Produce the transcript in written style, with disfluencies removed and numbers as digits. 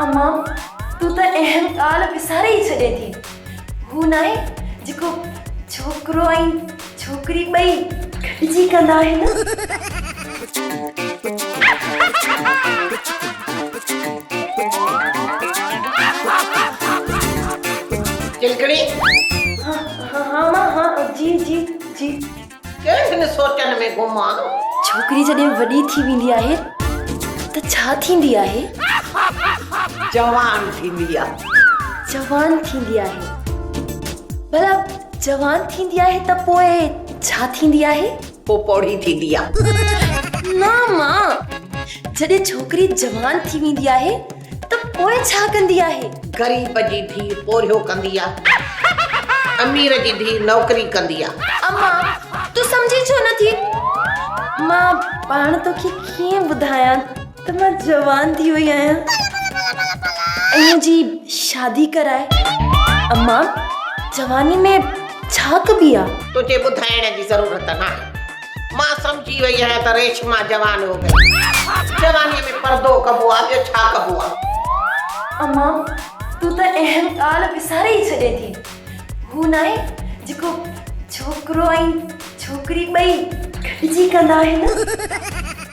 امان، تون ته اهم ڳالهه وساري ئي ڇڏين ٿي. هو ناهي جيڪو ڇوڪرو ۽ ڇوڪري ٻئي گڏجي ڪندا آهن. چلڪڻي! ها ها مان ها جي جي جي. ڪهڙين سوچن ۾ گم آن؟ ڇوڪري جڏهن وڏي ٿي ويندي آهي ته ڇا ٿيندي آهي؟ جوان ٿيندي آ. جوان ٿيندي آهي. ڀلا جوان ٿيندي آهي ته پوء ڇا ٿيندي آهي؟ پوء پوڙهي ٿيندي آ. نه مان، جڏهن ڇوڪري جوان ٿي ويندي آهي ته پوء ڇا ڪندي آهي؟ غريب جي ڌيء پورهيو ڪندي آ، امير جي ڌيء نوڪري ڪندي آ. اما، تون سمجهين ڇو نه ٿي؟ مان پاڻ توکي ڪيئن ٻڌايان ته مان جوان ٿي وئي آهيان ۽ منهنجي شادي ڪرائي. اما، جواني ۾ ڇا ڪبي آ؟ تنهنجي ٻڌائڻ جي ضرورت ناهي. مان سمجهي وئي آهيان ته ريشما جوان هو گئي. جوانيء ۾ پردو ڪبو آ ٻيو ڇا ڪبو آ. امان تون ته اهم ڳالهه وساري ئي ڇڏين ٿي. هو ناهي جيڪو ڇوڪرو ۽ ڇوڪري ٻئي گڏجي ڪندا آهن.